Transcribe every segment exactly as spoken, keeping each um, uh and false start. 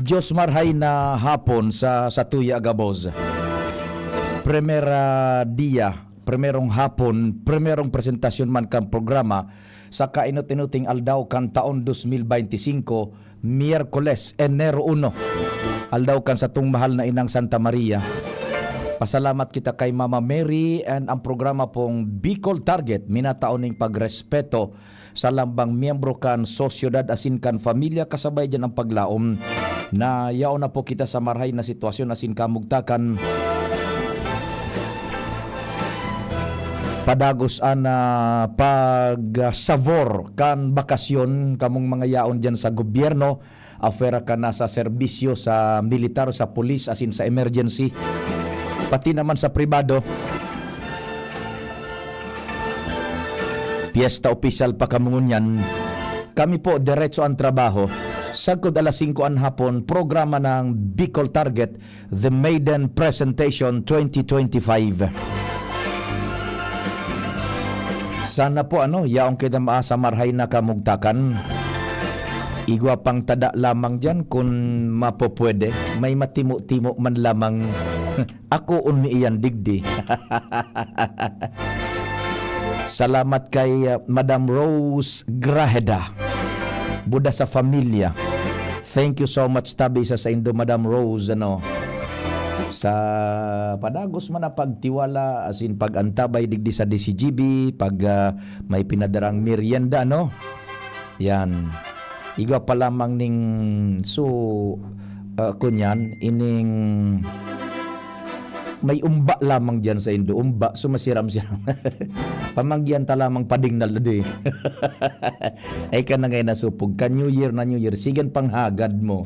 Diyos marhay na hapon sa, sa tuya gabos. Primera dia, primerong hapon, primerong presentasyon man kan programa sa kainot-inoting aldaw kan taon dos mil beinti singko, Miyerkules, Enero uno. Aldaw kan satong mahal na inang Santa Maria. Pasalamat kita kay Mama Mary and ang programa pong Bicol Target, minatao ning pagrespeto sa lambang miyembro kan sosyedad asin kan pamilya, kasabay diyan ang paglaom na yaon na po kita sa marhay na sitwasyon asin kamugtakan. Padagos an, ah, pagsabor kan bakasyon kamong mga yaon diyan sa gobyerno, afera ka na sa serbisyo sa militar, sa pulis, asin sa emergency, pati naman sa pribado. Piyesta opisyal pa kamo ngunyan. Kami po, diretso ang trabaho. Sagkod alas singko an hapon, programa ng Bicol Target, The Maiden Presentation twenty twenty-five. Sana po, ano, yaong kita maasa marhay na kamugtakan. Igwa pang tada lamang diyan kun mapopwede. May matimo-timo man lamang. Akoon mi iyan digdi. Salamat kay, uh, Madam Rose Grajeda. Buda sa familia. Thank you so much, tabi sa saindo, Madam Rose, ano. Sa padagos man na pagtiwala, asin pag-antabay digdi sa D C G B, pag, ah, may pinadarang merienda, no? Yan. Igwa pa lamang ning su-, ah, kunyan, ining may umba lamang diyan saindo. Umba, so masiram-siram. Pamanggihan ta lamang padingnal na di. Ay ka na ngayon nasupog ka. New Year na New Year. Sigan panghagad mo.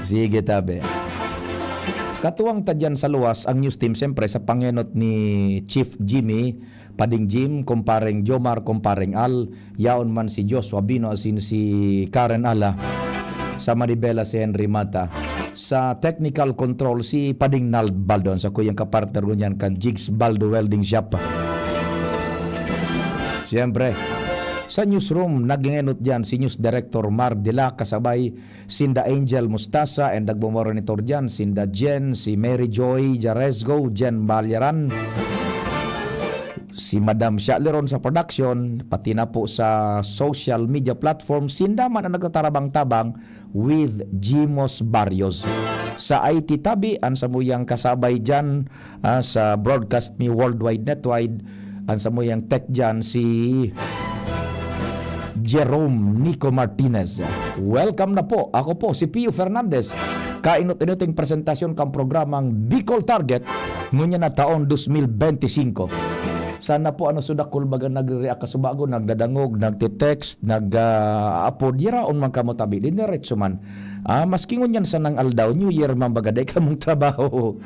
Sige, tabi. Katuwang ta dyan sa luwas, ang news team, siyempre, sa pangenot ni Chief Jimmy, Pading Jim, Kumpareng Jomar, Kumpareng Al, yaon man si Joshua Bino asin si Karen Ala. Sa manibela, si Henry Mata. Sa technical control, si Pading Nald Baldo, an sakuyang kapartner ngunyan kan Jigs Baldo Welding Shop. Siyempre, sa newsroom, nagengenot diyan si News Director Mar Dela, kasabay sinda Angel Mustasa, and nagmomonitor diyan, sinda Jen, si Mary Joy Jaresgo, Jen Balyaran, si Madam Shaliron sa production, pati na po sa social media platform, sinda man ang nagtatarabang-tabang with Jimos Barrios. Sa I T tabi, an samuyang kasabay diyan, ah, sa Broadcast Me Worldwide Netwide, an samuyang tech diyan, si Jerome Nico Martinez. Welcome na po. Ako po si Pio Fernandez. Kainot-inoting presentasyon kan programang Bicol Target, ngunyan na taon dos mil benti singko. Sana po, ano, so dakul baga nagre-react ka subago, nagdadangog, nagte-text, nag, ah, upload, yaraon man kamo tabi, diniretso man. Ah, maski ngunyan sanang aldaw, New Year man baga, dai kamong trabaho.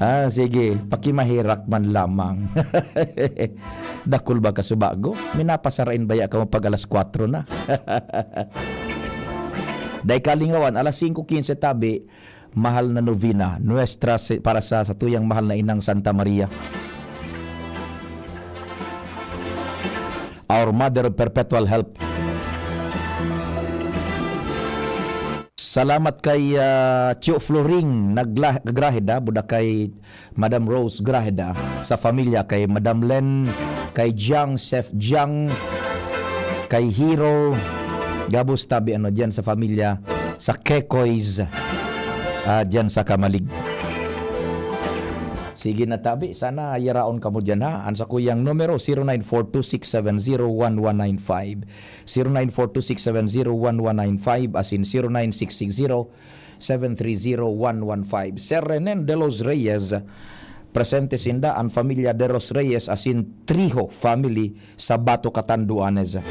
Ah, sige, pakimaherak man lamang. Dakul ba ka subago? Minapasarain baya kamo pag alas kwatro na? Dai kalingawan, alas singko kinse tabi, mahal na novena, nuestra si-, para sa satuyang mahal na inang Santa Maria. Our Mother of Perpetual Help. Salamat kay, ah, Tio Floring Nagla-, Graheda, buda kay Madam Rose Graheda, sa pamilya kay Madam Len, kay Jiang, Chef Jiang, kay Hiro, gabos tabi, ano, diyan sa pamilya, sa Kekoys, ah, diyan sa Kamalig. Sige na tabi, sana yaraon kamo diyan, ha. An sakuyang numero, zero nine four two six seven zero one one nine five. Zero nine four two six seven zero one one nine five, asin zero nine six six zero seven three zero one one five. Sir Renen de los Reyes, presente sinda an pamilya de los Reyes asin Triho family sa Bato, Catanduanes.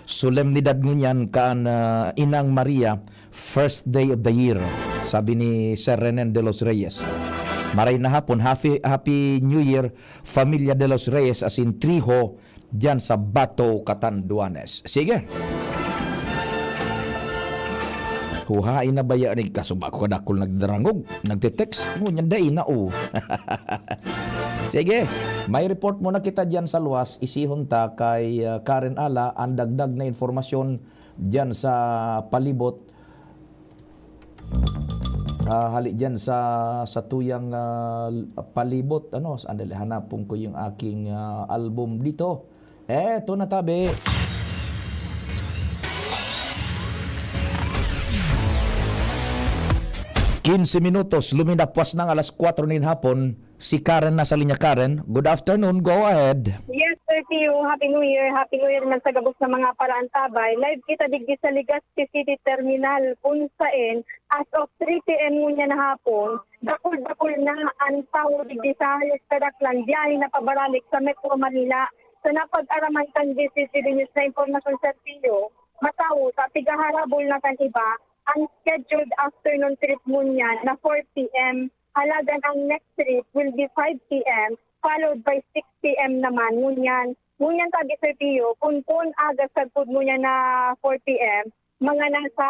Solemnidad ngunyan kan, ah, Inang Maria, first day of the year, sabi ni Sir Renen de los Reyes. Maray na hapon, happy, happy New Year, Familia de los Reyes asin Triho, diyan sa Bato, Catanduanes. Sige. Huhain na baya ni kasuba ko kadakol nagdarangog, nagte-text. Ngunyan dai na, oh. Sige, may report muna kita diyan sa luwas. Isihon ta kay, ah, Karen Ala ang dagdag na impormasyon diyan sa palibot. Ah, hali diyan sa, sa tuyang, ah, palibot. Ano, sandali, hanapon ko yung aking, ah, album dito. Eto na, tabi. Quince minutos, luminapwas ng alas kwatro nin hapon. Si Karen nasa linya. Karen, good afternoon. Go ahead. Yes, Sir Pio. Happy New Year. Happy New Year man sa gabos na mga paraantabay. Live kita digdi sa Legazpi City Terminal, kung saen, as of three P M ngunyan na hapon, dakul-dakul na an tawo digdi sa halos kadaklan, biyahe na pabaralik sa Metro Manila. Sa napag-araman kan G C C B News na impormasyon, Sir Pio, matawo sa pigaharabol na kan iba, ang scheduled afternoon trip ngunyan na four P M. Halagan ang next trip will be five P M, followed by six P M naman ngunyan. Ngunyan tabi, Sir Pio, kun kun aga sagkod ngunyan na four P M, mga nasa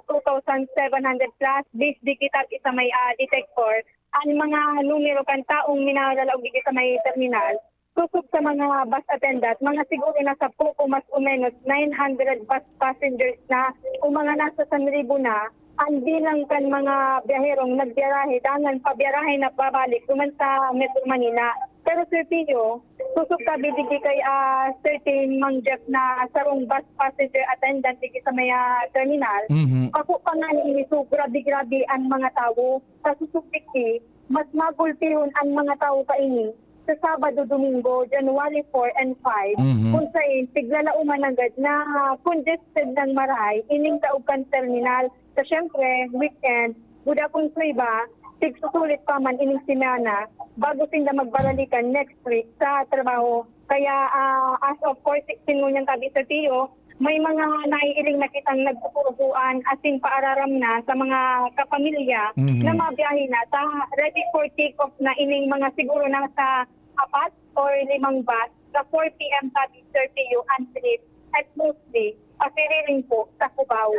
two thousand seven hundred plus, based digdi tabi sa may, ah, detector, ang mga numero kan taong minaralaog digdi sa may terminal, sosog sa mga bus attendant, mga siguro nasa poko mas o menos nine hundred bus passengers na o mga nasa sanribo na ang bilang kan mga biyaherong nagbiyarahe dangan pabiyarahe na pabalik duman sa Metro Manila. Pero, Sir Pio, sosog tabi digdi kay, ah, certain Mang Jeff na sarong bus passenger attendant digdi sa may, ah, terminal. Mhm. Ako pa nga ini, so grabe-grabe ang mga tawo. Sa sosog digdi, mas magulpihon ang mga tawo kaini sa Sabado, Domingo, January four and five, Mhm. kung sain tiglalauman nanggad na congested nang marahay ining daog kan terminal. Sa siyempre, weekend, buda kun sa iba, tigsusulit pa man ining semana bago sinda magbaralikan next week sa trabaho. Kaya, ah, as of four sixteen ngunyan tabi, Sir Pio, may mga naiiling na kitang nagpupurupuan asin paararam na sa mga kapamilya Mhm. na mabiyahe na ta ready for take-off na ining mga siguro nasa apat or limang bus sa four P M tabi, Sir Pio, ang trip at mostly pasiriling po sa Cubao.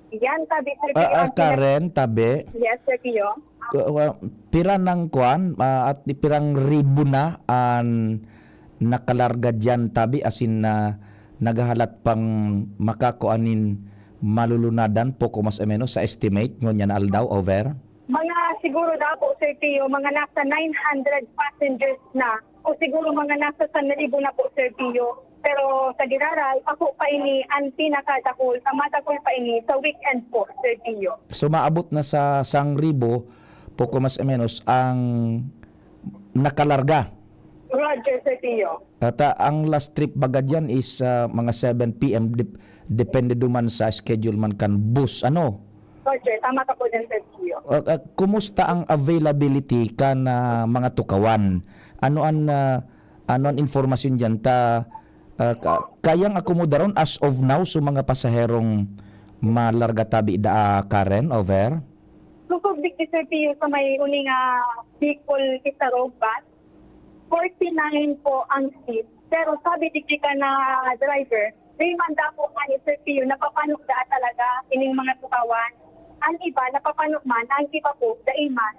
Yan tabi, Sir Pio, Ah, ah, ang pinag- Karen, tabi. Yes, Sir Pio. Wa-, wa-, pira nang kwan, ah, at pirang ribo na an nakalarga diyan tabi, asin na naghahalat pang makakua nin malulunadan, poko mas o menos, sa estimate ngunyan na aldaw, over? Mga siguro daw po, Sir Pio, mga nasa nine hundred passengers na, o siguro mga nasa sanribo na po, Sir Pio. Pero sa giraray, ako pa ini ang pinakadakul, ang madakul pa ini sa weekend po, Sir Pio. So, maabot na sa sangribo, poko mas o menos, ang nakalarga. Roger, Sir Pio. At, ah, ang last trip baga diyan is, ah, mga seven P M, dep-, depende duman sa schedule man kan bus, ano? Roger, tama ka po dyan, Sir Pio. Ah, ah, kumusta ang availability kan, ah, mga tukawan? Ano an, ah, ano an impormasyon diyan? Ta, ah, ka-, kayang akomodaron as of now sa mga pasaherong malarga tabi da, ah, Karen, over? Sosog digdi, Sir Pio, sa may uni nga Bicol Isarog bus, forty-nine po ang seat. Pero sabi digdi kan driver, di man daw po nga ni Sir Pio, napapano daa talaga ining mga tukawan. Ang iba, napapano man, ang iba po, dai man.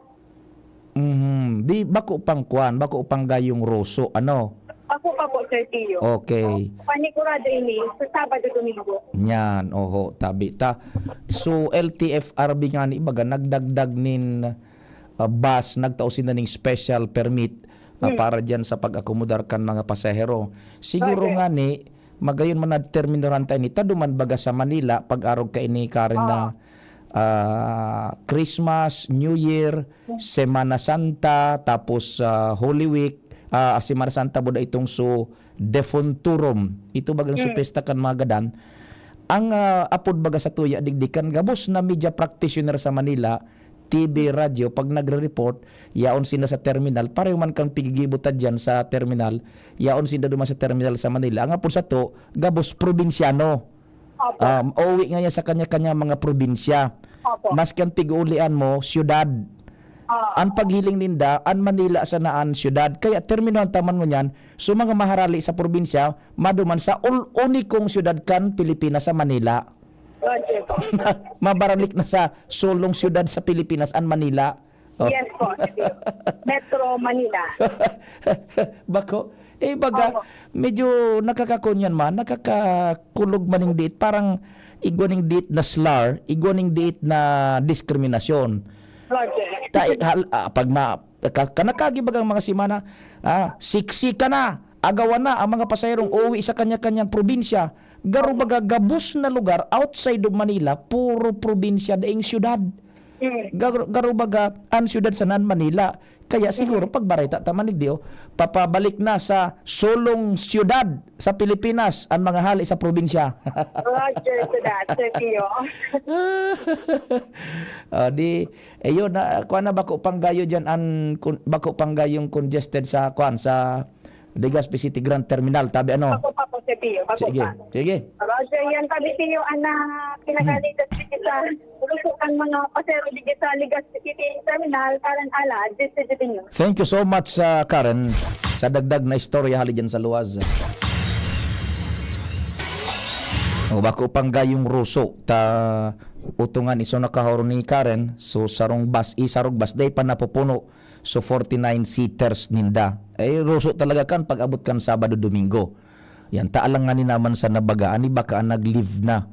Mhm. Di, bako pang kwan, bako pang gayong roso, ano? Bako pa po, Sir Pio. Okay. Panigurado ini sa Sabado, Domingo. Yan, oho, tabi ta. So, L T F R B nga ni, baga, nagdagdag nin, ah, bus, nagtao sinda ning special permit, ah, Hmm. para diyan sa pag-akomodar kan mga pasahero. Siguro Okay. nga ni, magayon man na terminoran ta ini, ta duman baga sa Manila, pag-arog kaini, Karen, na, Oo. ah, Christmas, New Year, Hmm. Semana Santa, tapos, ah, Holy Week, ah, Semana Santa, buda itong so defunturum. Ito bagang so Hmm. pesta kan mga gadan. Ang, ah, apod baga sa tuya, digdi kan gabos na media practitioner sa Manila, T V, radyo, pag nagre-report, yaon sinda sa terminal, pareho man kan pigigibo ta diyan sa terminal, yaon sinda duman sa terminal sa Manila. Ang apod sato, gabos probinsyano. Opo. Um, uuwi ngayon sa kanya-kanya mga probinsya. Opo. Maski ang pig-uulian mo, siyudad. Ah. Ang paghiling ninda, ang Manila sana an siyudad. Kaya terminohan ta man ngunyan, so mga maharali sa probinsya, maduman sa ul-, unikong siyudad kan Pilipinas sa Manila. Roger po. Mabaralik na sa sulong siyudad sa Pilipinas, an Manila. Yes po, Sir Pio. Metro Manila. Bako, eh, baga, Opo. medyo nakakakunyan man, nakakakulog maning diit, parang igwa ning diit na slur, igwa ning diit na diskriminasyon. Roger. Ta-, hal-, ah, pag ma-, ka-, kanakagi bagang mga simana, ah, "Siksi ka na!" Agawan na ang mga pasahero uwi sa kanya-kanyang probinsya. Garo baga gabos na lugar outside of Manila, puro probinsya, daing syudad. Mm. Garo, garo baga ang syudad sa nan Manila. Kaya siguro pagbareta ta man digdi, oh, papabalik na sa sulong syudad sa Pilipinas ang mga hali sa probinsya. Roger to that, Sir Pio. Ah, di, eh, yun, na, kuwan na, bako panggayo dyan, an, kun-, bako panggayong congested sa, kuwan, sa Legazpi City Grand Terminal, tabi ano? Bako pa po, Sir Pio. Bako Sige, pa. sige. Roger, yan, tabi, Pio, ana, pinagalitan sa lusukan mga pasero digdi sa Legazpi City Terminal, Karen Ala, Distrito Dino. Thank you so much, ah, Karen, sa dagdag na istorya hali dyan sa luwas. O, bako panggayong ruso, ta utungan iso na kahoro ni Karen, so sarong bus, isarog bus, day pa napupuno, so forty-nine seaters ninda. Eh, ruso talaga kan pag-abot kan Sabado, Domingo. Yan, ta alangan ni naman sa nabagaan, iba ka nag-leave na.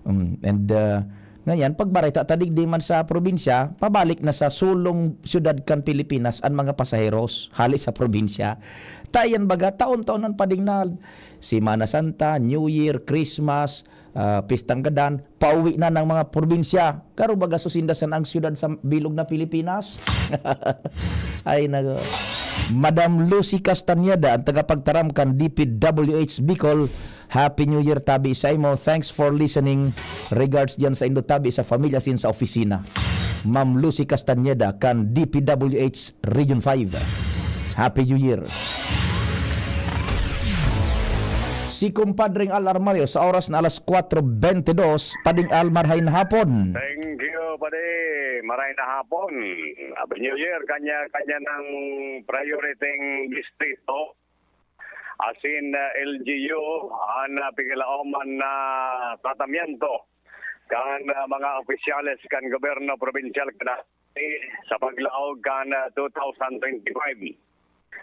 Um, and, uh, ngayon, pagbareta ta digdi man sa probinsya, pabalik na sa sulong syudad kan Pilipinas ang mga pasaheros hali sa probinsya. Ta yan baga, taon-taon ang padingnal. Semana Santa, New Year, Christmas, ah, Pistang Gadan, pauwi na ng mga probinsya. Garo baga susinda sana ang syudad sa bilog na Pilipinas. Ay, nako. Madam Lucy Castañeda, ang tagapagtaram kan D P W H Bicol, Happy New Year tabi saimo. Thanks for listening. Regards diyan sa indo tabi sa pamilya sin sa opisina. Ma'am Lucy Castañeda kan D P W H Region five. Happy New Year. Si Kumpadring Al Armario sa oras na alas kwatro bente dos, Pading Al, marhay na hapon. Thank you, Padi. Maray na hapon. Happy New Year. Kanya-kanya ng priority distrito. Asin, ah, L G U, an, ah, pigilaoman na tratamiento kan, ah, mga opisyales kan gobyerno probinsyal kada sa paglaog kan, ah, two thousand twenty-five.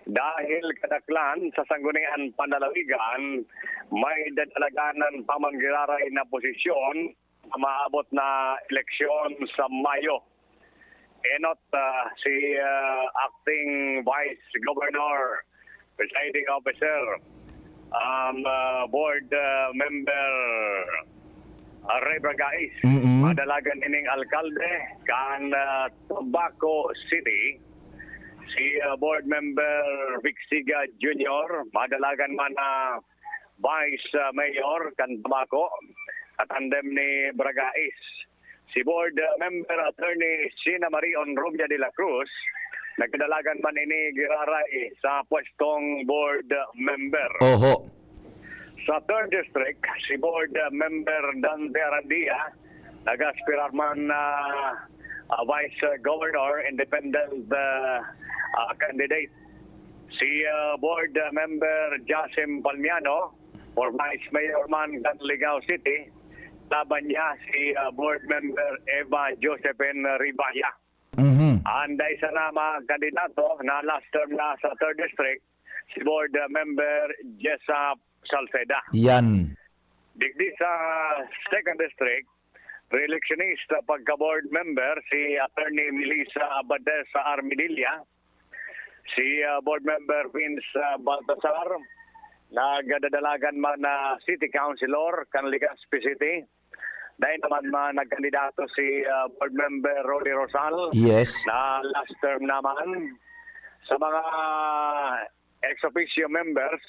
Dahil kadaklan sa Sangguniang Panlalawigan, may dadalaganan pa man giraray na posisyon sa maabot na eleksyon sa Mayo. Enot, ah, si, ah, Acting Vice Governor, Presiding Officer, um, ah, Board, ah, Member, ah, Ray Bragais. Mm-mm. Madalagan ining alkalde kan, ah, Tabaco City. Si, ah, Board Member Vic Siga Junior, madalagan man na Vice, ah, Mayor kan Tabaco, katandem ni Bragais. Si Board, ah, Member Attorney Sina Marie Onrubia de la Cruz, nagkadalagan man ini giraray sa pwestong Board, ah, Member. Oho. Sa third District, si Board, ah, Member Dante Arandia, nag-aspirar man na, ah, Vice, ah, Governor, independent, ah, ah, candidate. Si, ah, Board, ah, Member Jasim Palmiano, for Vice Mayor man kan Ligao City, laban niya si, ah, Board Member Eva Josephine Ribaya. Mhm. Ang dai sana mga kandidato na last term na sa third District, si Board, ah, Member Jessa Salceda. Yan. Digdi sa second District, re-electionist pagka-board member si Attorney Melissa Abadesa Armidilla, si, ah, Board Member Vince, ah, Baltasar, nagdadalagan man na City Councilor kan Legazpi City. Dahil naman ma-, nagkandidato si, ah, Board Member Rolly Rosal Yes. na last term naman. Sa mga ex officio members,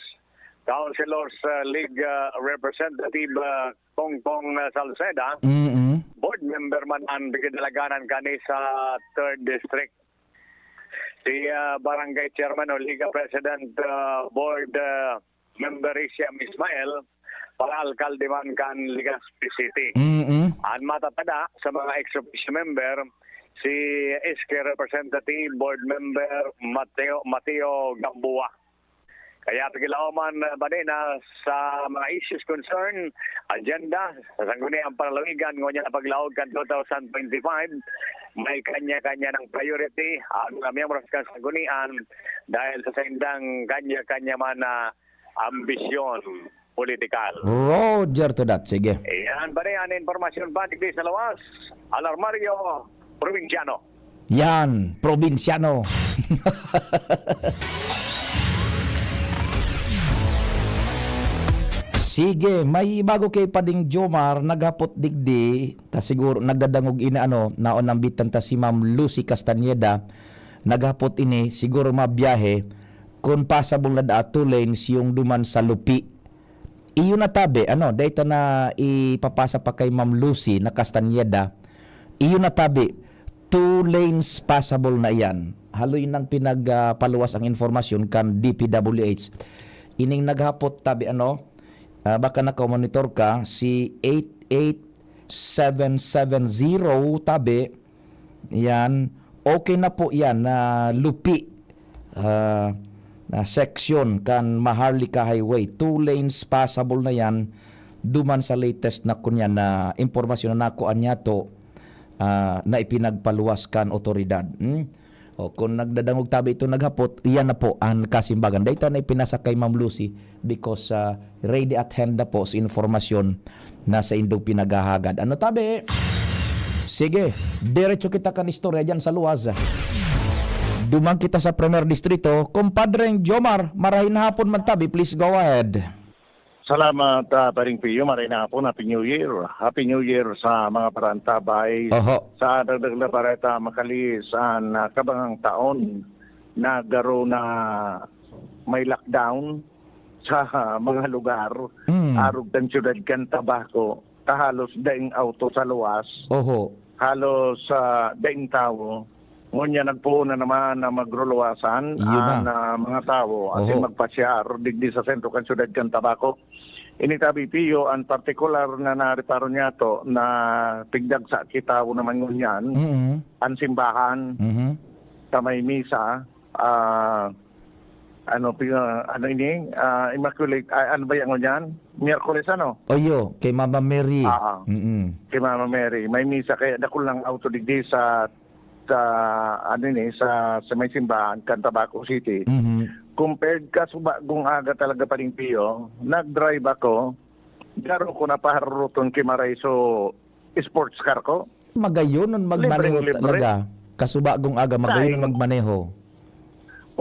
Councilors, ah, League, ah, Representative, ah, Tongtong, ah, Salceda, Mm-mm. board member man ang pinadalaganan kani sa third District. Si, ah, Barangay Chairman o Liga President, ah, Board, ah, Member Risham Ismael, para alkalde man kan Legazpi City. Mm-mm. Ang matatada sa mga ex officio member, si S K Representative Board Member Mateo, Mateo Gamboa. Kaya pagilao man, ah, ba din, ah, sa mga issues concern, agenda, sa Sangguniang Panlalawigan, ngunyan na paglaog kan two thousand twenty-five, may kanya-kanya ng priority ang mga miyembro sa Sanggunian dahil sa saindang kanya-kanya man na ambisyon politikal. Roger to that. Sige. Yan, pare, ang impormasyon pa digdi sa lawas. Alarmario Probinsyano. Yan, probinsyano. Sige, may bago kay Pading Jomar, naghapot digdi, ta siguro nagdadangog ini ano, naon ang bitan ta si Ma'am Lucy Castañeda, naghapot ini, siguro mabiyahe, kung passable na daa two lanes yung duman sa Lupi. Iyo na tabi, ano, dahil ta na ipapasa pa kay Ma'am Lucy na Castañeda, iyo na tabi, two lanes passable na iyan. Haloy nang pinagpaluwas ang informasyon kan D P W H. Ining naghapot tabi, ano, ah, baka nakamonitor ka, si eight eight seven seven zero tabi, yan, okay na po yan na Lupi, ah, na section kan Maharlika Highway. Two lanes passable na yan. Duman sa latest na kunyan na impormasyon na nakuha niya to, ah, na ipinagpaluwas kan otoridad. Hmm? O, kung nagdadangog tabi ito naghapot, iyan na po ang kasimbagan. Dahil na ipinasa kay Ma'am Lucy because, ah, ready at hand na po sa informasyon na sa indong pinaghahagad. Ano tabi? Sige, diretso kita kan istorya dyan sa luwas. Duman kita sa Primer Distrito. Kumpadreng Jomar, marahay na hapon man tabi. Please go ahead. Salamat, ah, Paring Pio. Maray na hapon. Happy New Year. Happy New Year sa mga parantabay. Oho. Sa dagdag na bareta, makalis an ah, kabangang taon na garo na may lockdown sa ah, mga lugar. Mm. Arog kan siyudad kan Tabaco, ta halos daing auto sa luwas. Oho. Halos ah, daing tawo. Ngunyan nagpoon na naman na magruluwasan Iyo na. ang ah, mga tawo asin Oho. magpasyar digdi sa sentro kan siyudad kan Tabaco. Ini tabi, Pio, ang partikular na nareparo niyato na tigdag sa kitawo naman ngunyan, Mm. ang simbahan Mhm. sa may misa, ah, ano, pi- ah, ano ini, ah, Immaculate, ah, ano ba yan ngunyan? Miyerkules, ano? Oyo, kay Mama Mary. Ah, ah. Mm. Kay Mama Mary. May misa kaya dakul ng auto digdi sa, sa, ano ini, sa, sa may simbahan, kan Tabaco City. Mhm. Compared ka sa bagong aga talaga, Paring Pio, nag-drive ako, garo ko na paharuton kay Maray, so sports car ko. Magayon nun magmaneho Libreng-libre. Talaga. Kasubagong aga, magayon Dahil- nun magmaneho.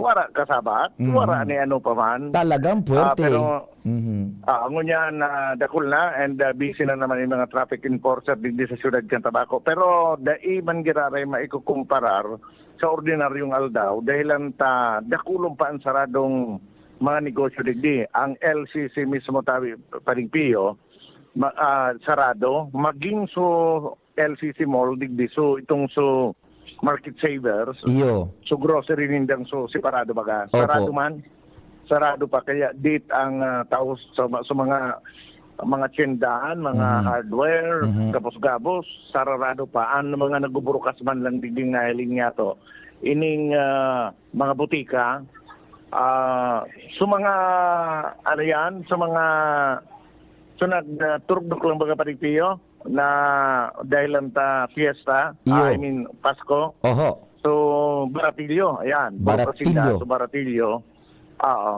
Wara kasabat, Mhm. wara ni ano pa man. Talagang puwerte. Ah, pero, Mhm. Ah, ngunyan na dakul na and ah, busy na naman yung mga traffic enforcer digdi sa siyudad kan Tabaco. Pero dai man giraray maikukumparar sa ordinaryong aldaw dahil lang ta dakulon pa ang saradong mga negosyo digdi. Ang L C C mismo, tabi, Paring Pio, ma- ah, sarado, maging so L C C Mall digdi, so itong so Market Savers, Iyo. so grocery nindang so separado baga. Opo. Sarado man. Sarado pa kaya dit ang ah, tao sa, sa mga mga tyendahan, mga Mhm. hardware, Mhm. gabos-gabos, sararado pa. Ang mga nagbuburukas man lang digding nahiling niya to. Ining ah, mga butika, ah, sa mga, ano yan, sa mga, so nag ah, turugdok lang baga, Paring Pio, na dahil lang ta fiesta, Iyo. ah, I mean, Pasko. Oho. So, Baratillo, ayan. Baratillo. Puro pasinda, so Baratillo. Oo.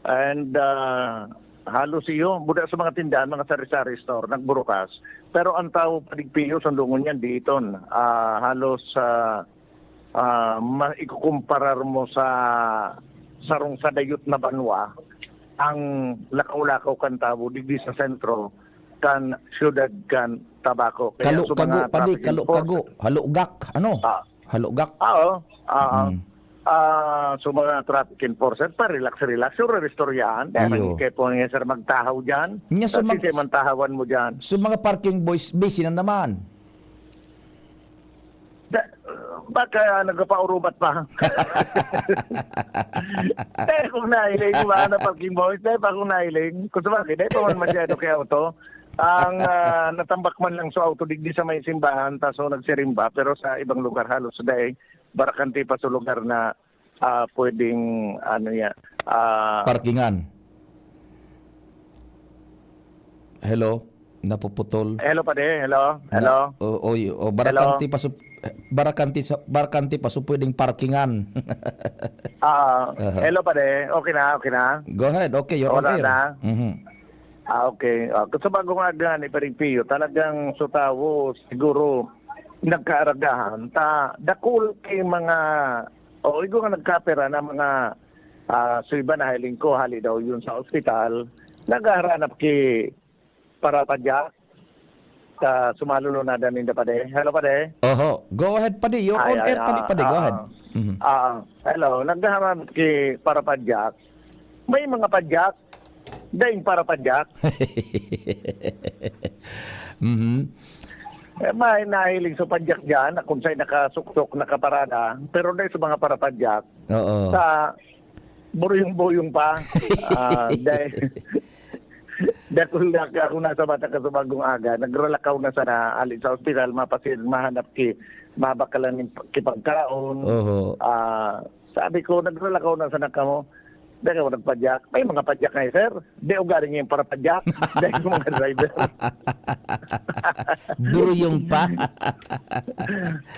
And ah, halos iyo, buda sa mga tindahan, mga sari-sari store, nagburukas. Pero ang tao, Paring Pio, sundungon yan, diiton. Ah, halos ah, ah, maikukumparar mo sa sarong sadayot na banwa, ang lakaw-lakaw kan tawo digdi sa sentro kan siyudad kan Tabaco. Kaya sa Kalu-kago, mga padi, traffic kalu-kago. enforcer, Halugak, ano? Ah. Halugak. Oo, oo. Mm. Ah, so mga traffic enforcer, pa-relax-relax, so re-istoryahan. Kaya Iyo. man, kaya po nga, sir, magtahaw dyan. Nya, so Kasi mag- siya man tahawan mo dyan. So mga parking boys, busy na naman. Da, baka nagpapaurubat pa. Eh, kung nahiling, mga na parking boys, dahil pa kung nahiling, kung sabagay, dahil pa man masyado kaya auto, ang ah, natambak man lang sa auto, digdi sa may simbahan, taso nagsirimba, pero sa ibang lugar halos dahil barakante pa sa lugar na ah, pwedeng, ano yan, ah, Parkingan. Hello? Napuputol. Hello, pare. Hello. Hello. Na, o, o, o, barakante pa su-, Barakante sa, barakante pa, so pwedeng parkingan. Ah, Aha. Hello, pare. Okay na, okay na? Go ahead. Okay, you're on Wala air. na? Mhm. Ah, okay. Ah, sa bagong aga ni Paring Pio, talagang sa tawo, siguro, nagkaaragahan. Ta, dakul kay mga, o, igo nga nagkapera na mga, ah, suiba na hiling ko, hali daw yun sa ospital, naghaharanap ki para pa diya. Sa sumalulunada ninda, pare. Hello, pare. Oho. Go ahead, padi. You're Ay, on ay, air, padi, ah, padi. Go ah, ahead. ah. Mhm. Ah, hello. Naghaharanap ki para pa diya. May mga pa diya. Daing para pa diya. Mhm. Eh, may nahiling sa pa diya diyan, na kung saan nakasuksok, nakaparada. Pero dahil sa mga para pa diya, Oo. sa buruyong-buyong pa. Ah, dahil, dahil ako nasa bata ka sa bagong aga, nagralakaw na sana, ali sa ospital, mapasin, mahanap ki, mabakalan ng kipagkaon. Oho. Ah, sabi ko, "Nagralakaw na sana kamo." Dahil ako nagpadyak. May mga padyak na, sir. Di ugali niya yung para padyak. Dahil yung mga driver. Buruyong pa.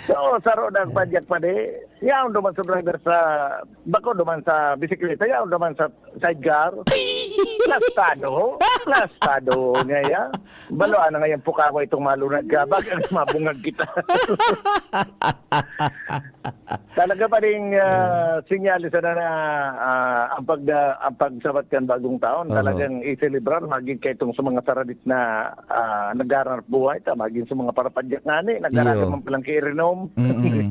So, saro na ang padyak pa di. Yaon naman sa driver sa, bako naman sa bisikleta, yaon naman sa sidecar. Plastado. Plastado niya, ya. Balo, ano nga yung pukawa itong malunag ka? Bakit mabungag kita? Talaga pa rin, ah, sinyales na, na, ah, ang pag-, ah, ang pagsabat kan bagong taon, Oo. talagang i-celebrar, maging kaitong sa mga saradit na, ah, naghahanap buhay, ta, maging sa mga parapadyak nga ni, naghahanap Iyo. man palang kiirinom. Mm-mm.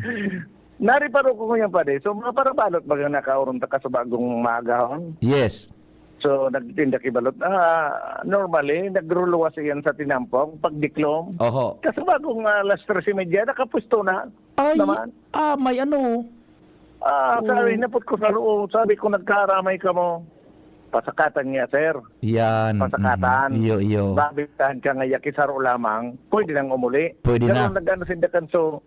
Nariparo ko ngayon, pare. So, mga parabalot bagang nakaoron ta ka sa bagong maagahon? Yes. So, nagtinda ki balot. Ah, normally, nagruluwas iyan sa tinampong, pagdiklom. Oho. Kasi bagong, ah, alas tres y media, nakapwesto na. Ay, Naman. ah, may ano. Ah, Oo. sabi, napot ko sa loob. Sabi ko, "Nagkaaramay ka mo." Pasakatan niya, sir. Yan. Pasakatan. Mhm. Iyo, iyo. Babitahan ka nga, yaki saro lamang. Pwede nang umuli. Pwede Pero na. nag-ano sinda kan so,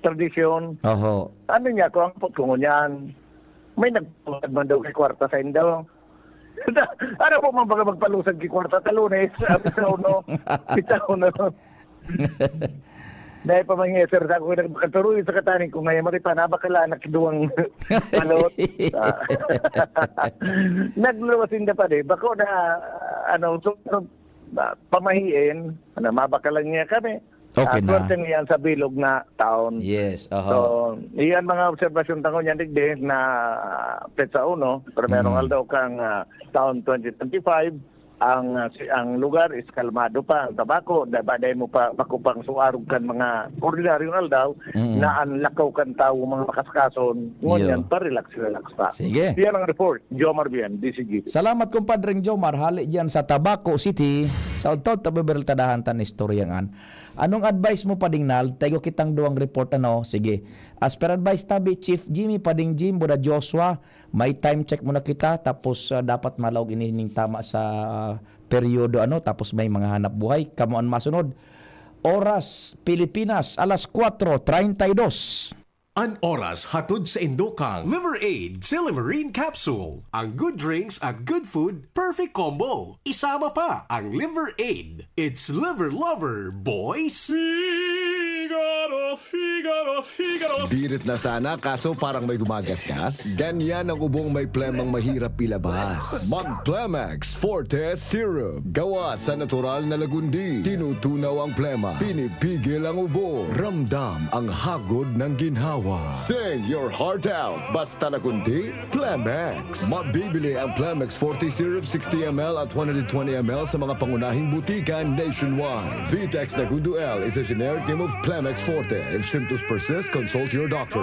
tradisyon. Oho. Ano niya, kung ang putkungon niyan, may nagpapagad man daw kay kwarta sa indo. Ano po man baga magpalusag ki kwarta sa Lunes? Sabi sa uno. Kita ko na. Dahil pa man nga, sir, sa ako nagpakatuloy sa kataning ko ngayon, mari pa, nabakala na kiduwang palot. Ah. Nagluwas inda pa di. Bako na, ano, so, ah, pamahiin, ano, mabakalan niya kami. Okay Ah, na. swerte niyan sa bilog na taon. Yes, aha. So, iyan mga obserbasyon tango niyan digdi na petsa uno, primerong Mm. aldaw kang, ah, taon twenty twenty-five, ang, ah, si, ang lugar is kalmado pa, ang tabako, da-, baday mo pa, bako pang suarog kan mga ordinaryong aldaw, Mm. na ang lakaw kan tawo, mga makasakason, ngunyan, Iyo. pa-relax-relax pa. Sige. Yan ang report. Jomar Bien, D C G. Salamat, Compadreng Jomar, hali diyan sa Tabaco City. Taod-taod ta bibirtadahan tan istorya ngan. Anong advice mo, Pading Nal? Taigo kitang duwang report, ano? Sige. As per advice tabi, Chief Jimmy, Pading Jim, Buda Joshua, may time check muna kita, tapos, ah, dapat malaog ini ning tama sa, ah, peryodo, ano? Tapos may mga hanap buhay. Kamo an masunod. Oras, Pilipinas, alas kuwatro treinta y dos. An oras hatod saindo kan Liver Aid Silimarin Capsule. Ang good drinks at good food, perfect combo. Isama pa ang Liver Aid. It's Liver Lover, boys! Figaro, Figaro, Figaro. Birit na sana, kaso parang may gumagasgas. Ganyan ang ubong may plemang mahirap ilabas. Mag Plemex Forte Syrup. Gawa sa natural na lagundi. Tinutunaw ang plema. Pinipigil ang ubo. Ramdam ang hagod ng ginhawa. Sing your heart out. Basta lagundi, Plemex. Mabibili ang Plemex forty Syrup sixty M L at one hundred twenty M L sa mga pangunahing butika nationwide. Vitex Nagundo L is a generic name of Plemex Forte. If symptoms persist, consult your doctor.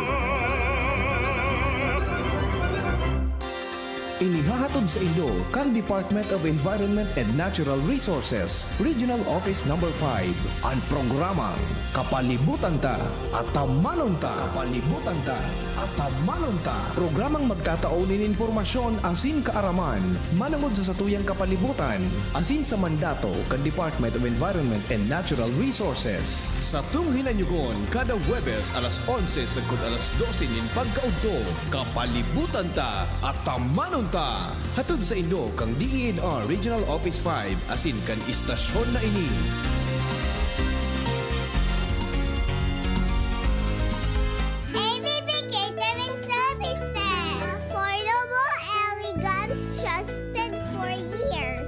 Inihahatod sa inyo kan Department of Environment and Natural Resources, Regional Office Number five, an programang Kapalibutan Ta, Atamanon Ta. Kapalibutan Ta, Atamanon Ta. Programang magtatao nin impormasyon asin kaaraman manongod sa satuyang kapalibutan asin sa mandato kan Department of Environment and Natural Resources. Satong hinanyugon kada Huwebes alas onse sagkod alas dose nin pagkaudto. Kapalibutan Ta, Atamanon Ta! Hatod saindo kan D E N R Regional Office five asin kan istasyon na ini.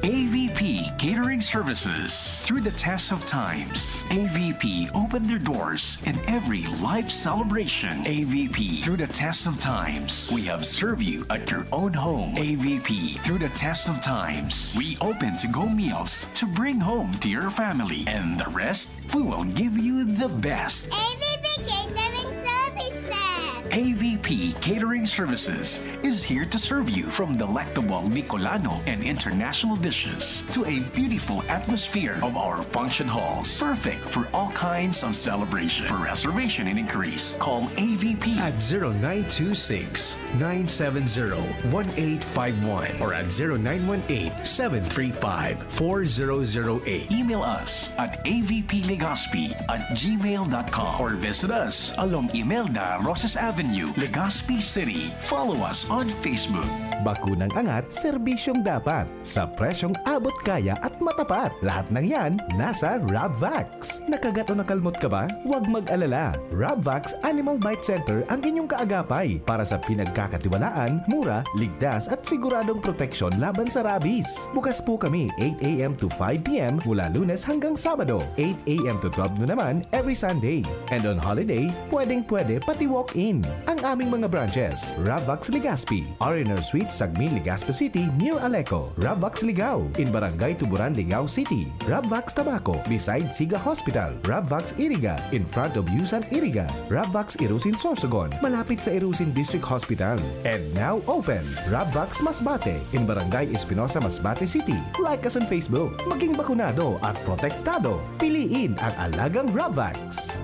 A V P Catering Services. Through the test of times, A V P opened their doors in every life celebration. A V P, through the test of times, we have served you at your own home. A V P, through the test of times, we open to-go meals to bring home to your family. And the rest, we will give you the best. A V P Catering Services. A V P Catering Services is here to serve you, from delectable Bicolano and international dishes to a beautiful atmosphere of our function halls. Perfect for all kinds of celebration. For reservation and inquiries, call A V P at zero nine two six, nine seven zero, one eight five one or at zero nine one eight, seven three five, four zero zero eight. Email us at A V P Legazpi at gmail dot com or visit us along Imelda Rosas Avenue, Legazpi City. Follow us on Facebook. Bakunang angat, serbisyong dapat, sa presyong abot kaya at matapat. Lahat ng yan, nasa Rabvax. Nakagat o nakalmot ka ba? Huwag mag-alala. Rabvax Animal Bite Center ang inyong kaagapay para sa pinagkakatiwalaan, mura, ligtas at siguradong proteksyon laban sa rabies. Bukas po kami eight a m to five p m mula Lunes hanggang Sabado, eight a m to twelve noon naman every Sunday. And on holiday, pwedeng-pwede pati walk-in. Ang aming mga branches, Rabvax Legazpi, R and R Suite, Sagmin, Legazpi City, near Aleco, Rabvax Ligao, in Barangay Tuburan, Ligao City, Rabvax Tabaco, beside Siga Hospital, Rabvax Iriga, in front of Yusan Iriga, Rabvax Irusin Sorsogon, malapit sa Irusin District Hospital. And now open, Rabvax Masbate, in Barangay Espinosa, Masbate City. Like us on Facebook. Maging bakunado at protektado. Piliin ang alagang Rabvax.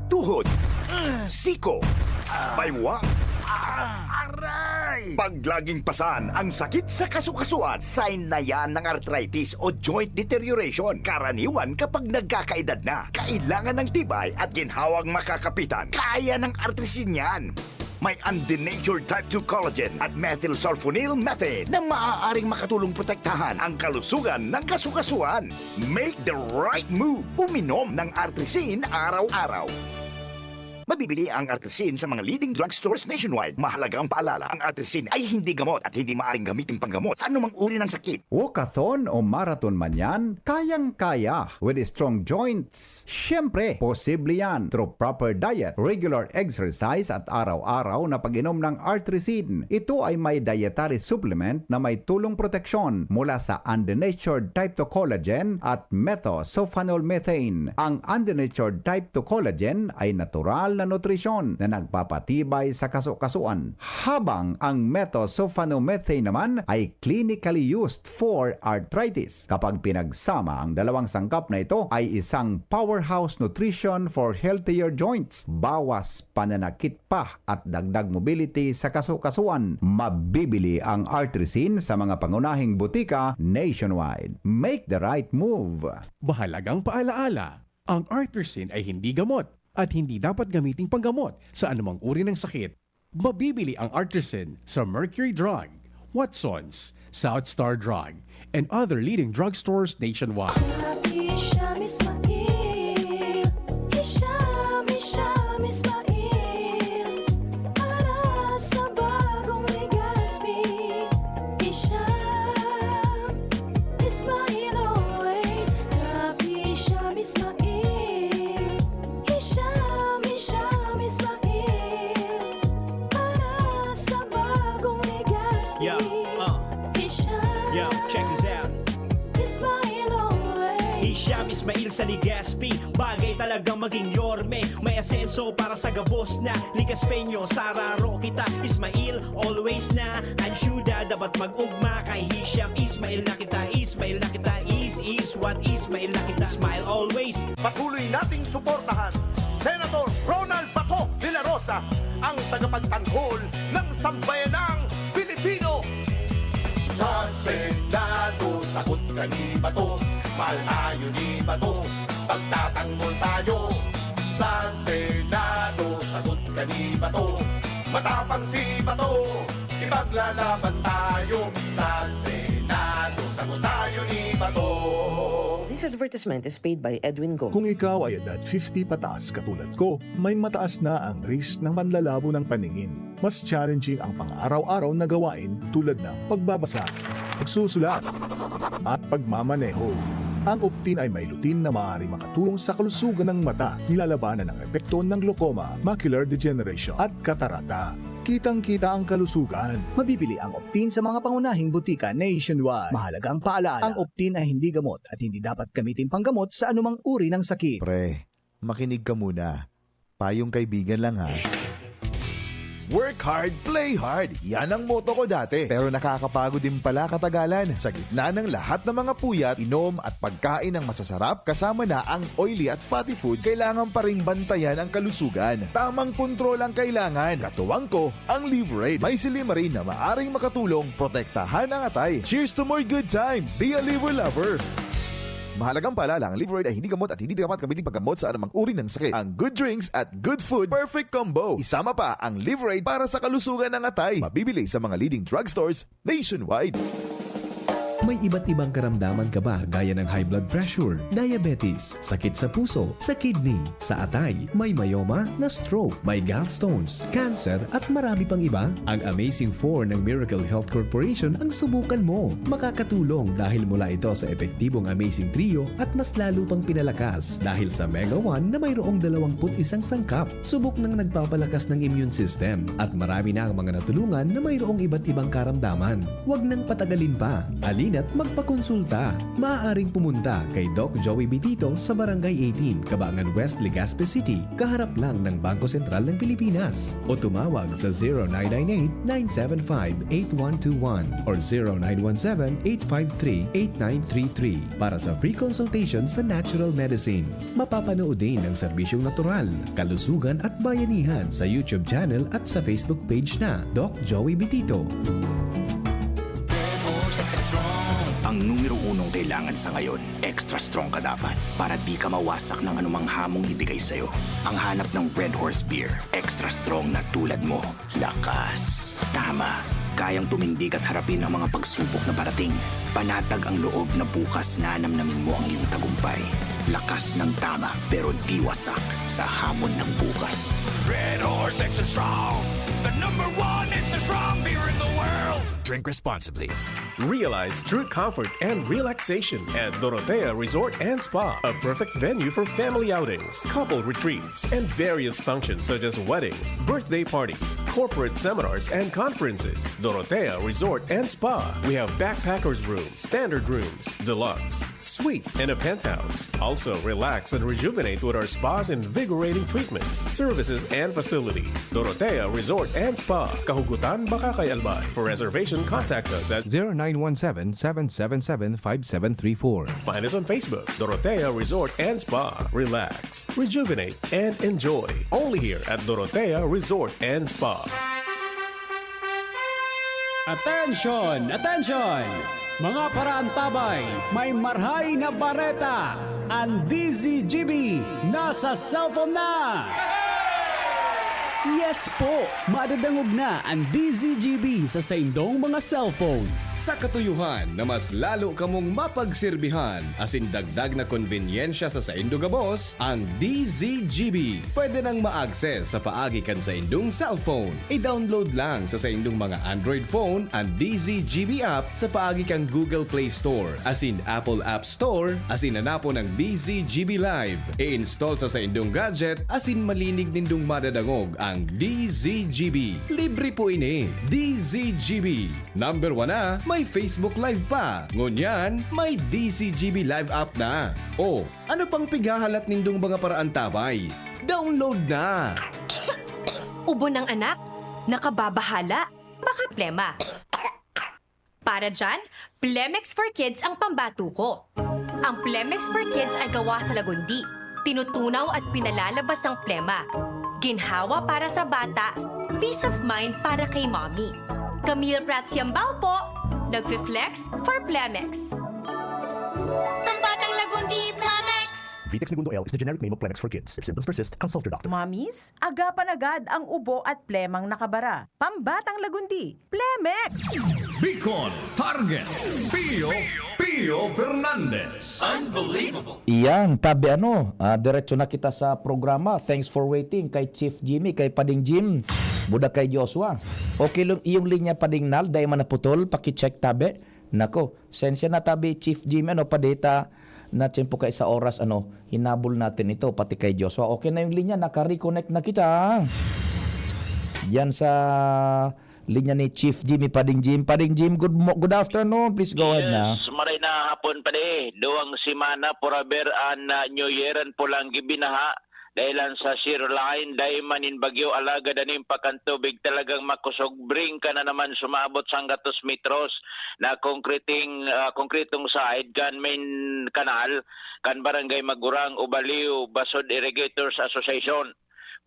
Tuhod, siko, baywa, aray! Pag laging pasan ang sakit sa kasukasuan, sign na yan ng arthritis o joint deterioration. Karaniwan kapag nagkakaedad na, kailangan ng tibay at ginhawang makakapitan. Kaya ng Artrisin yan. May undenatured type two collagen at methylsulfonyl methane na maaaring makatulong protektahan ang kalusugan ng kasukasuan. Make the right move. Uminom ng Artrisin araw-araw. Mabibili ang Artrisin sa mga leading drugstores nationwide. Mahalagang paalala, ang Artrisin ay hindi gamot at hindi maaaring gamitin panggamot sa anumang uri ng sakit. Walkathon o marathon man yan, kayang-kaya with strong joints. Siyempre, posible yan through proper diet, regular exercise at araw-araw na pag-inom ng Artrisin. Ito ay may dietary supplement na may tulong proteksyon mula sa undenatured type two collagen at methosulfonol methane. Ang undenatured type two collagen ay natural na nutrisyon na nagpapatibay sa kasukasuan, habang ang methosulfonomethane naman ay clinically used for arthritis. Kapag pinagsama, ang dalawang sangkap na ito ay isang powerhouse nutrition for healthier joints, bawas pananakit pa at dagdag mobility sa kasukasuan. Mabibili ang Artrisin sa mga pangunahing butika nationwide. Make the right move! Mahalagang paalaala, ang Artrisin ay hindi gamot at hindi dapat gamiting panggamot sa anumang uri ng sakit. Mabibili ang Artrisin sa Mercury Drug, Watsons, South Star Drug, and other leading drugstores nationwide. Hisham Ismail, Hisham, Hisham Ismail, para sa bagong Legazpi. Hisham Ismail always, Hisham Ismail, Hisham, Hisham Ismail, para sa bagong Legazpi. Yeah, uh. Hisham. Yo, check this out. Ismail always. Hisham Ismail sa Legazpi, bagay talagang maging yorme. May asenso para sa gabos na Legaspeño. Sararo kita, Ismail always na. Ayuda dapat mag-ugma kay Hisham. Ismail na kita, Ismail na kita. Is, is what, Ismail na kita. Smile always. Patuloy nating suportahan Senator Ronald Bato de la Rosa, ang tagapagtanggol ng sambayanang Pilipino. Sa Senado, sagot ka ni Bato. Mahal tayo ni Bato, pagtatanggol tayo. Sa Senado, sagot ka ni Bato. Matapang si Bato, ipaglalaban tayo. Sa Senado, sagot tayo ni Bato. This advertisement is paid by Edwin Go. Kung ikaw ay edad fifty pataas katulad ko, may mataas na ang risk ng panlalabo ng paningin. Mas challenging ang pang-araw-araw na gawain tulad ng pagbabasa. pagsusulat, at pagmamaneho. Ang Optin ay may lutein na maaaring makatulong sa kalusugan ng mata, nilalabanan ang epekto ng glaucoma, macular degeneration, at katarata. Kitang-kita ang kalusugan. Mabibili ang Optin sa mga pangunahing butika nationwide. Mahalagang paalala, ang Optin ay hindi gamot at hindi dapat gamitin panggamot sa anumang uri ng sakit. Pre, makinig ka muna. Payong kaibigan lang, ha. Work hard, play hard. Yan ang motto ko dati. Pero nakakapagod din pala katagalan. Sa gitna ng lahat ng mga puyat, inom at pagkain ng masasarap, kasama na ang oily at fatty foods, kailangan pa ring bantayan ang kalusugan. Tamang kontrol ang kailangan. Katuwang ko, ang Livraid. May silymarin na maaring makatulong protektahan ang atay. Cheers to more good times! Be a Liver Lover! Mahalagang paalala, ang Livraid ay hindi gamot at hindi dapat gamitin paggamot sa anumang uri ng sakit. Ang good drinks at good food, perfect combo. Isama pa ang Livraid para sa kalusugan ng atay. Mabibili sa mga leading drugstores nationwide. May iba't ibang karamdaman ka ba, gaya ng high blood pressure, diabetes, sakit sa puso, sa kidney, sa atay, may myoma, na-stroke, may gallstones, cancer, at marami pang iba? Ang Amazing four ng Miracle Health Corporation ang subukan mo. Makakatulong dahil mula ito sa epektibong Amazing Trio at mas lalo pang pinalakas dahil sa Mega one na mayroong dalawang put isang sangkap. Subok nang nagpapalakas ng immune system at marami na ang mga natulungan na mayroong iba't ibang karamdaman. Huwag nang patagalin pa. Halina't magpakonsulta. Maaaring pumunta kay Doc Joey Bitito sa Barangay eighteen, Cabangan West, Legazpi City, kaharap lang ng Bangko Sentral ng Pilipinas. O tumawag sa zero nine nine eight, nine seven five, eight one two one or zero nine one seven, eight five three, eight nine three three para sa free consultation sa natural medicine. Mapapanood din ang serbisyong natural, kalusugan at bayanihan sa YouTube channel at sa Facebook page na Doc Joey Bitito. Ang numero unong kailangan sa ngayon, extra strong ka dapat para di ka mawasak ng anumang hamong ibigay sa'yo. Ang hanap ng Red Horse Beer, extra strong na tulad mo. Lakas. Tama. Kayang tumindig at harapin ang mga pagsubok na parating. Panatag ang loob na bukas nanamnamin mo ang iyong tagumpay. Lakas ng Tama, pero di wasak sa hamon ng bukas. Red Horse Extra Strong, the number one extra strong beer in the world. Drink responsibly. Realize true comfort and relaxation at Dorotea Resort and Spa, a perfect venue for family outings, couple retreats, and various functions such as weddings, birthday parties, corporate seminars, and conferences. Dorotea Resort and Spa. We have backpackers room, standard rooms, deluxe, suite, and a penthouse. Also, relax and rejuvenate with our spa's invigorating treatments, services, and facilities. Dorotea Resort and Spa, Kahugutan, Bacacay, Albay. For reservation, contact us at zero nine one seven, seven seven seven, five seven three four. Find us on Facebook, Dorotea Resort and Spa. Relax, rejuvenate, and enjoy. Only here at Dorotea Resort and Spa. Attention! Attention! Mga paraantabay, may marhay na bareta! Ang D Z G B nasa cellphone na! Yes po! Madadangog na ang D Z G B sa saindong mga cellphone. Sa katuyuhan na mas lalo kamong mapagserbihan asin dagdag na konbenyensya sa saindo gabos, ang D Z G B pwede nang ma-access sa paagi kan saindong cellphone. I-download lang sa saindong mga Android phone an D Z G B app sa paagi kan Google Play Store asin Apple App Store asin hanapon ang D Z G B Live. I-install sa saindong gadget asin malinig nindong madadangog ang D Z G B. Libre po ini. D Z G B. Number one na, may Facebook Live pa. Ngunyan, may D Z G B Live app na. O, ano pang pighahalat nindong mga paraantabay? Download na! Ubo ng anak? Nakababahala? Baka plema? Para dyan, Plemex for Kids ang pambato ko. Ang Plemex for Kids ay gawa sa lagundi. Tinutunaw at pinalalabas ang plema. Ginhawa para sa bata, peace of mind para kay mommy. Camille Prats Yambao po, nagfi-flex for Plemex. Pambatang lagundi, Plemex! Vitex Negundo L is the generic name of Plemex for Kids. If symptoms persist, consult your doctor. Mommies, agapan agad ang ubo at plemang nakabara. Pambatang lagundi, Plemex! Bicol Target, Pio, Pio Fernandez. Unbelievable! Iyan, tabi ano, ah, diretso na kita sa programa. Thanks for waiting kay Chief Jimmy, kay Pading Jim, buda kay Joshua. Okay lang iyong linya, Pading Nal, dai man naputol, paki-check tabi. Nako, sensya na tabi, Chief Jimmy, ano, padi ta na tiyempo kay sa oras, ano, hinabol natin ito, pati kay Joshua. Okay na yung linya, naka-reconnect na kita. Diyan sa linya ni Chief Jimmy, Pading Jim. Pading Jim, good mo-, good afternoon. Please go ahead na. Yes, maray na hapon, padi. Duwang semana, forever an, ah, New Year, an Polangui binaha. Dahilan sa shear line, dai man nin bagyo, alagad an impak kan tubig talagang makosog. Bring ka na naman sumabot sa hanggatos metros na concreting, ah, konkretong side kan main kanal kan Barangay Magurang, Ubaliw, Basod Irrigators Association.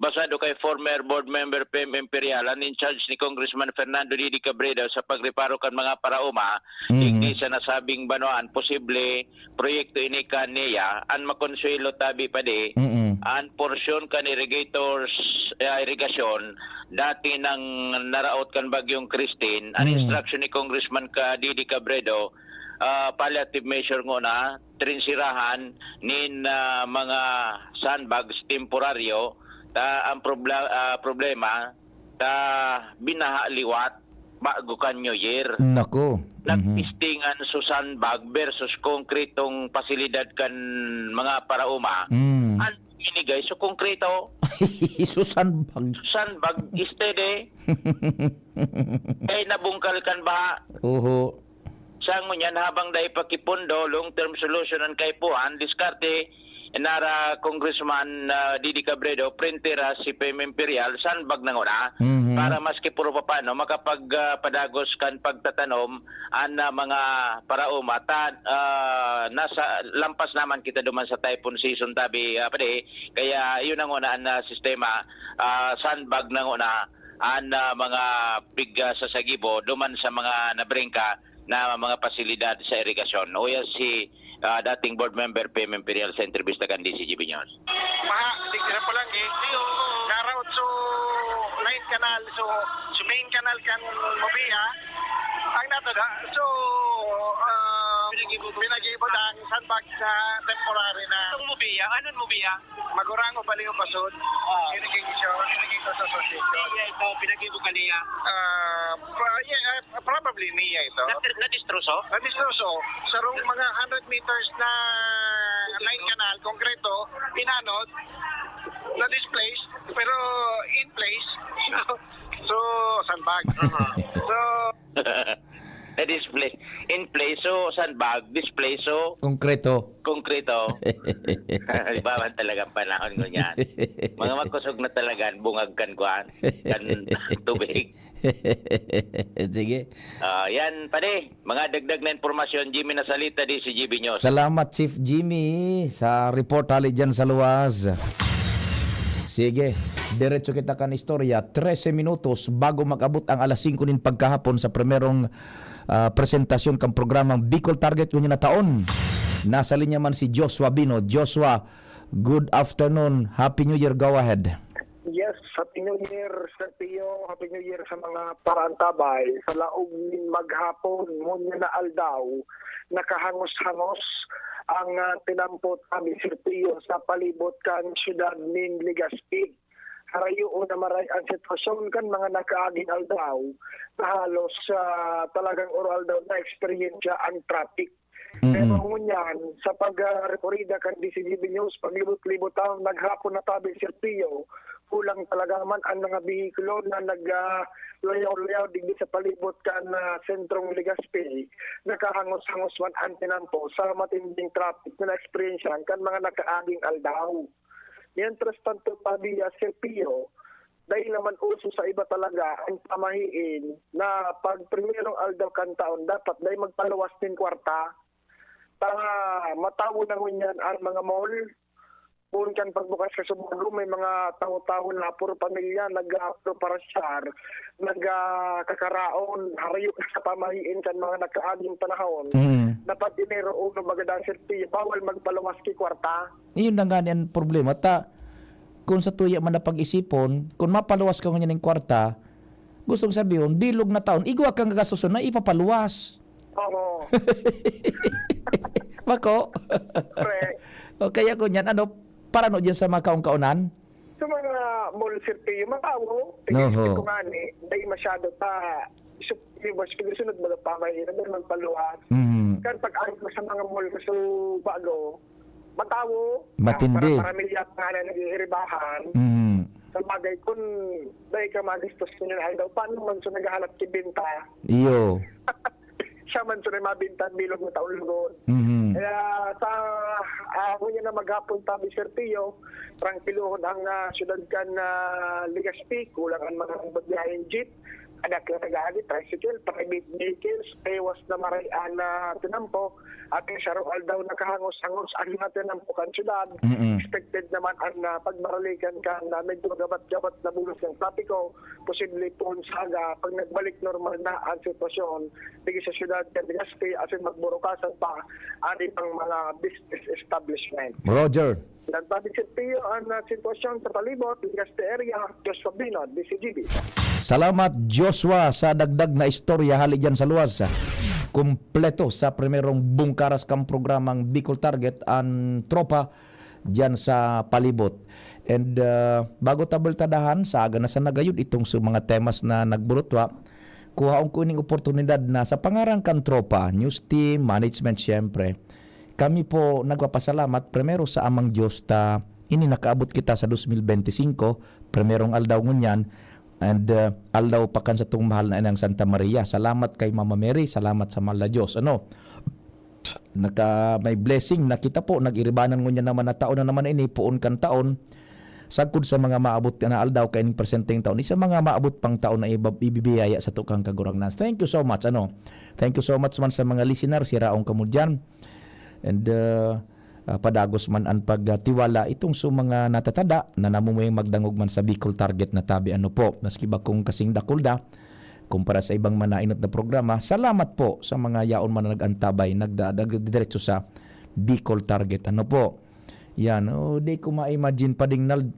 Basado kay former board member P M Imperial, an in charge ni Congressman Fernando Didi Cabredo sa pagreparo kan mga paraoma, Mhm. digdi sa nasabing banwaan, posible proyekto ini kan NEA. An makonsuelo tabi padi, Mm. an porsyon kan irrigators, ah, irigasyon, dati nang naraot kan Bagyong Christine, an Mm. instruction ni Congressman ka Didi Cabredo, ah, palliative measure ngona, trinsirahan nin, ah, mga sandbags temporaryo, ta ang probla-, ah, problema, ta binaha liwat bago kan New Year. Nako. Mhm. Nagpistingan so sandbag versus konkretong pasilidad kan mga paraoma. Mm. An binigay so konkreto. So sandbag. So sandbag, steady. Kay nabungkal kan baha. Oho. Sa ngunyan, habang dai pa kipondo, long-term solution an kaipuhan, diskarte, nara Congressman, ah, Didi Cabredo, printera si P M Imperial, sandbag na nguna, Mhm. para maski puro papaano, makapag, ah, padagos kan pagtatanom, an, ah, mga paraoma. Ta-, ah, nasa, lampas naman kita duman sa typhoon season, tabi, ah, padi. Kaya, yun na nguna an, ah, sistema, ah, sandbag na nguna an, ah, mga pig, ah, sasagibo duman sa mga nabringka na mga pasilidad sa irigasyon. Uya si, ah, dating board member P M Imperial sa entrebista kan D C G B News. Maha, digdi sa Polangui, naraot so line canal, so, so main canal kan Mobia, ang natada, so, ah, pinag-ibot ang sandbag sa temporary na. Itong Mobia, anong Mobia? Magurang o Baliw Pasod, Ah. Irrigation, Irrigators Association. Iya, ito, pinag-ibot ka niya. Ah, pa-, yeah, ah, probably niya ito. Nat-, nadistroso? Nadistroso. Sarong mga hundred meters na line canal, konkreto, inanod, na-displaced, pero in place. So, sandbag. Aha. So, Na-display. In place, so, sandbag, display, so, Konkreto. konkreto. Iba man talagang panahon ngunyan. Mga makusog na talaga an bungag kan kuan, kan tubig. Sige. Ah, yan, pare. Mga dagdag na impormasyon, Jimmy Nasalita, D C G B News. Salamat, Chief Jimmy, sa report hali dyan sa luwas. Sige, diretso kita kan istorya. Trese minutos bago mag-abot ang alas singko nin pagkahapon sa primerong, ah, presentasyon kan programang Bicol Target ngunyan na taon. Nasa linya man si Joshua Bino. Joshua, good afternoon. Happy New Year. Go ahead. Yes, Happy New Year, Sir Pio. Happy New Year sa mga paraantabay. Sa laog nin maghapon, ngunyan na aldaw, nakahangos-hangos ang, ah, tinampo tabi, Sir Pio, sa palibot kan siyudad nin Legazpi. Harayo na maray ang sitwasyon kan mga nakaaging aldaw na halos, ah, talagang oro-aldaw na eksperyensya ang traffic. Mm-mm. Pero ngunyan, sa pag, ah, rekorida kan D C G B News, paglibot-libot taon, naghapon na tabi, Sir Pio, kulang talaga man ang mga behikulo na nag, ah, layaw-layaw digdi sa palibot kan, ah, sentrong Legazpi. Nakahangos-hangos man ang tinampo sa matinding traffic na naeksperyensyahan kan mga nakaaging aldaw. Mientras tanto, tabi, ah, Sir Pio, dahil naman uso sa iba talaga ang pamahiin na pag primerong aldaw kan taon, dapat dai magpaluwas nin kwarta. Ta matawo na ngunyan ang mga mall. Poon kan pagbukas kasubago, may mga tawo-tawo na puro pamilya nagpaparasyar, nagkakaraon, harayo na sa pamahiin kan mga nakaaging panahon. Mm. Dapat dinero uno, baga, Sir Pio, bawal magpaluwas ki kwarta. Iyon na nga ni ang problema. Ta, kung sa tuya man na pag-isipon, kung mapaluwas ka ngunyan ning kwarta, gustong sabihon, bilog na taon, igwa kang gagastuson na ipapaluwas. Oo. Bako? Correct. O kaya ngunyan, ano, parano diyan sa mga kaon-kaonan? Sa mga mall, Sir Pio, matawo. Oho. Tigil ko nga ni, dahil masyado pa Supreme Vice President, baga pa may ina, magpaluwas. Mhm. Kan pag-arog sa mga mall sa Bago, matawo, Matindi. Para, para milya pa nga na nag-iiribahan. Mhm. Sa bagay, kung dahil ka magastos ko nila, ay daw, paano man siya naghahanap kibinta? Iyo. Siya man siya mabinta, bilog na taon lugod. Mhm. Kaya sa ah, ngunyan na maghapon, tabi Sir Tio, trangkilohon ang ah, syudad kan ah, Legazpi, kulang ang mga nagbabiyaheng jeep, anak na nag-aagi, tricycle, private vehicles, tewas na maray-an na tinampo, at sa araw-aldaw nakahangos-hangos ang mga tinampo kan syudad. Mm-mm. Expected naman ang ah, pagbaralikan kan ah, medyo gabat-gabat na bulos ng trapiko, posible po saga pag nagbalik normal na ang sitwasyon dito sa syudad kan Legazpi, asin magburukasan pa ang ibang mga business establishment. Roger. Nagpapit Sir Tio ang ah, sitwasyon sa palibot, Legazpi area, Joshua Binod, D C G B. Salamat, Joshua, sa dagdag na istorya hali dyan sa luwas. Kumpleto sa primerong bungkaras kang programang Bicol Target ang tropa dyan sa palibot. And uh, bago ta bultadahan, sa aga na sa nagayod itong sa mga temas na nagburutwa, kuhaon ko ining oportunidad na sa pangaran kan tropa, news team, management, syempre, kami po nagpapasalamat primero sa Amang Diyos ta ini nakaabot kita sa dos mil benti singko, primerong aldaw ngunyan, and uh, aldaw pa kan satong mahal na inang Santa Maria. Salamat kay Mama Mary, salamat sa mahal na Diyos. Ano? Naka, may blessing na kita po, nag-iribanan ngunyan naman na taon na naman ini, poon kan taon. Sagkod sa mga maabot na aldaw kaining presenteng taon, isa mga maabot pang taon na iba- ibibiyaya sa tukang kagurangnan. Thank you so much. Ano? Thank you so much man sa mga listener, siraong kamo dyan. And uh, ah, padagos man an pagtiwala itong sa mga natatada na namumuyang magdangog man sa Bicol Target na tabi. Ano po, maski ba kung kasing dakul da, kumpara sa ibang manainot na programa, salamat po sa mga yaon man na nag-antabay, nagda- nagdidiretso sa Bicol Target. Ano po? Yan, oh, di ko ma-imagine pa ding nal-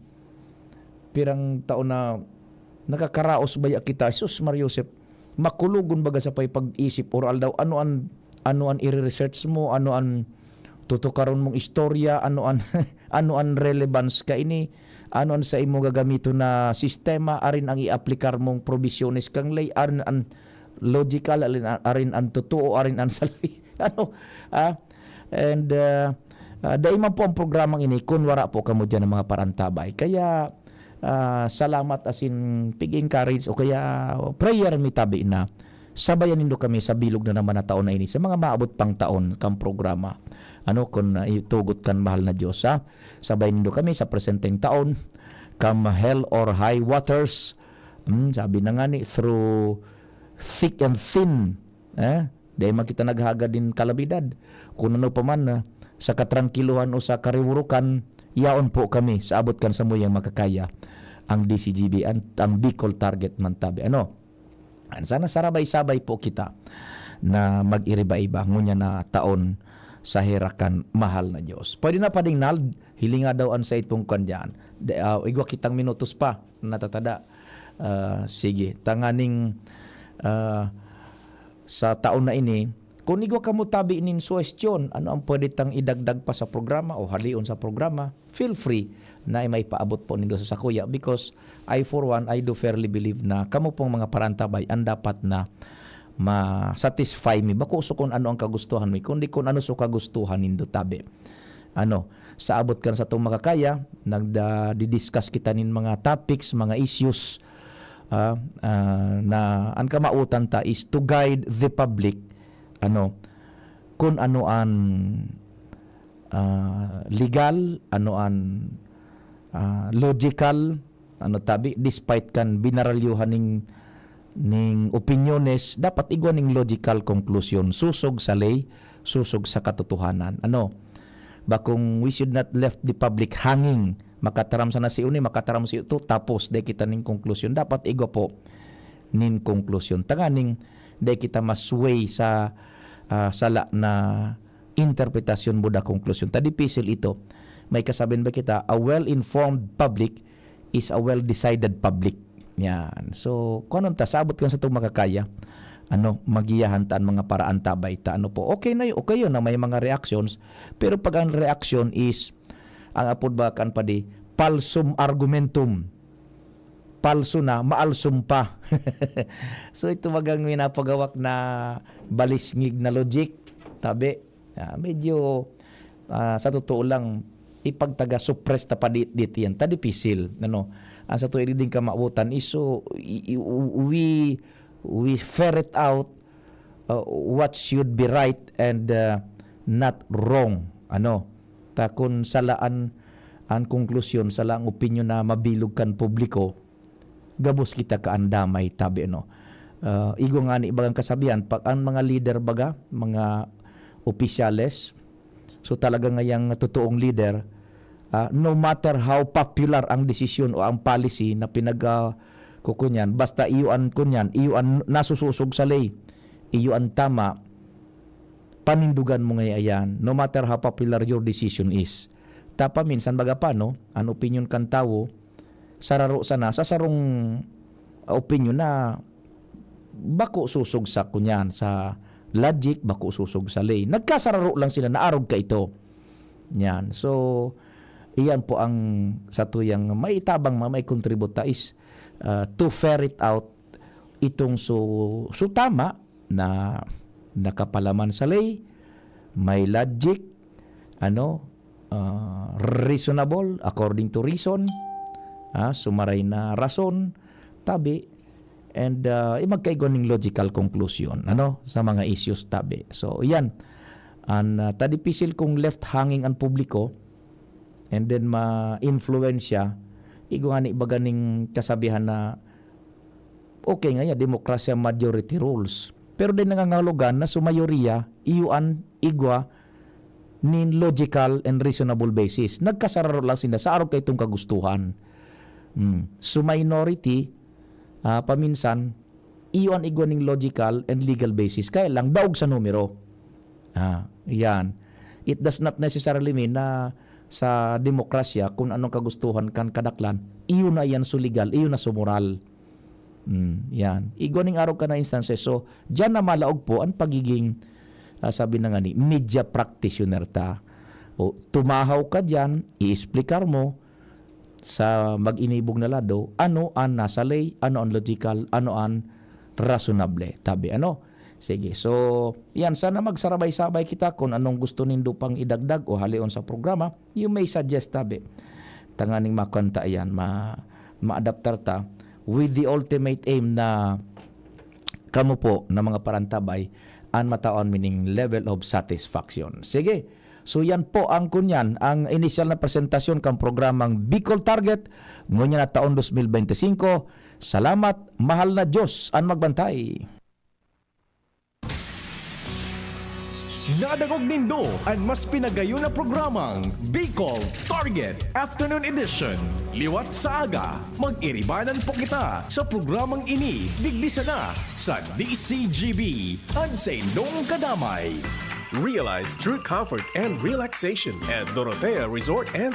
pirang taon na nakakaraos baya kita, sus Maria Josep, makulogon baga sa pay pag-isip or aldaw, ano an ano an ire-research mo, ano an tutukaron mong istorya, ano an ano an relevance ka ini, ano an sa imo gagamiton na sistema, arin ang i-aplikar mong probisyones kang ley, arin an logical, arin, arin an totoo, arin an sali. Ano? Ah, and uh, uh, dai man po ang programang ini kun wara po kamo diyan ng mga parantabay. Kaya ah, salamat asin pig-encourage o kaya prayer mi tabi na sabayan nindo kami sa bilog na naman na taon na ini sa mga maabot pang taon kang programa. Ano, kun uh, itugot kan mahal na Diyos, ha? Sabayan nindo kami sa presenteng taon, come hell or high waters. Hmm, sabi na nga ni, through thick and thin. Eh? Dai man kita naghagad nin kalamidad. Kun ano pa man, ah, sa katrangkiluhan o sa kariwurukan, yaon po kami sa abot kan samuyang makakaya. Ang D C G B, ang, ang Bicol Target man tabi. Ano? An sana sarabay-sabay po kita na mag-iriba-iba ngunyan na taon sa herakan mahal na Diyos. Pwede na pa ding nald, hilinga daw an sa itong kwan dyan. De, ah, igwa kitang minutos pa, natatada. Ah, sige, tanganing ah, sa taon na ini, kun igwa kamo tabi nin suwestyon, ano ang pwede tang idagdag pa sa programa o halion sa programa, feel free na may paabot po nindo sa sakuya, because I for one, I do fairly believe na kamo pong mga parantabay ang dapat na ma-satisfy mi. Bako so kung ano ang kagustuhan mi, kundi kung ano so kagustuhan nindo tabi. Ano, sa abot kan satong makakaya, nagda-discuss kita nin mga topics, mga issues, ah, ah, na an kamawotan ta is to guide the public, ano, kun ano an ah, legal, ano an ah, logical, ano tabi, despite kan binaralyuhan ning ning opinyones, dapat igwa ning logical conclusion, susog sa ley, susog sa katotohanan. Ano? Bakong we should not left the public hanging. Makataram sana si uni, makataram si uto, tapos dai kita ning konklusyon. Dapat igwa po nin konklusyon. Tanganing dai kita ma-sway sa ah, sala na interpretasyon mo da konklusyon. Ta dipisil ito. May kasabihan ba kita, a well-informed public is a well-decided public. Yan. So, kung anong ta, sabot kan sa itong makakaya, ano, magiyahan ta ang mga paraan tabay ta. Ano po, okay na yun, okay yun na may mga reactions, pero pag ang reaction is, ang apod ba kan padi, palsum argumentum. palso na, maalsom pa. So, ito bagang minapagawak na balisngig na logic, tabi. Ah, medyo, ah, sa totoo lang, ipagtaga-suppress ta pa dit, dit yan. Ta dipisil, ano? Ang sa tuwing ding kamawotan is, so, i-, i-, we, we ferret out, uh, what should be right and, uh, not wrong. Ano? Ta kun sala an, an konklusyon, sala ang opinyon na mabilog kan publiko, gabos kita kaandamay, tabi, ano? Ah, igwa ngani bagang kasabihan, pag ang mga lider baga, mga opisyales, so talaga ngayang totoong lider, ah, no matter how popular ang desisyon o ang policy na pinag-, ah, kukunyan, basta iyo an kunyan, iyo an nasusosog sa ley, iyo an tama, panindugan mo ngaya yan, no matter how popular your decision is. Ta paminsan, baga pa, no, an opinyon kan tawo, sararo sana sa sarong opinyon na bako sosog sa kunyan, sa logic, bako sosog sa ley. Nagkasararo lang sila na arog kaito. Yan. So, iyan po ang satuyang maitabang, ma-, maikontribute ta is, ah, to ferret out itong so, so tama na nakapalaman sa ley, may logic, ano, ah, reasonable, according to reason, ah, sumaray na rason, tabi, and, ah, i-, magkaigwa ning logical conclusion, ano, sa mga issues, tabi. So, iyan. An, ah, ta dipisil kung left hanging an publiko, and then ma-influensya, igwa ngani baga ning kasabihan na, okay nga yan, demokrasya, majority rules. Pero dai nangangahulugan na so mayoriya, iyo an igwa nin logical and reasonable basis. Nagkasararo lang sinda sa arog kaitong kagustuhan. Hmm. So minority, ah, paminsan, iyo an igwa ning logical and legal basis. Kaya lang, daog sa numero. Ah, yan. It does not necessarily mean na sa demokrasya, kung anong kagustuhan kan kadaklan, iyo na yan so legal, iyo na so moral. Hmm, yan. Igwa ning arog ka na instances. So, diyan na malaog po ang pagiging, ah, sabi na nga ni, media practitioner ta. O, tumahaw ka diyan, i-explicar mo sa mag-inibog na lado, ano an nasa ley, ano an logical, ano an rationable. Tabi, ano? Sige. So, yan. Sana magsarabay-sabay kita kung anong gusto nindo pang idagdag o haleon sa programa. You may suggest, tabi. Tanganing makanta yan, ma-, maadaptar ta with the ultimate aim na kamo po na mga parantabay an matawan mining level of satisfaction. Sige. So, yan po ang kunyan, ang inisyal na presentasyon kan programang Bicol Target, ngunyan na taon dos mil bente singko. Salamat, mahal na Diyos an magbantay. Nadangog nindo an mas pinagayon na programang Bicol Target Afternoon Edition. Liwat sa aga, mag-iribanan po kita sa programang ini digdi sana sa D C G B, an saindong kadamay. Realize true comfort and relaxation at Dorotea Resort and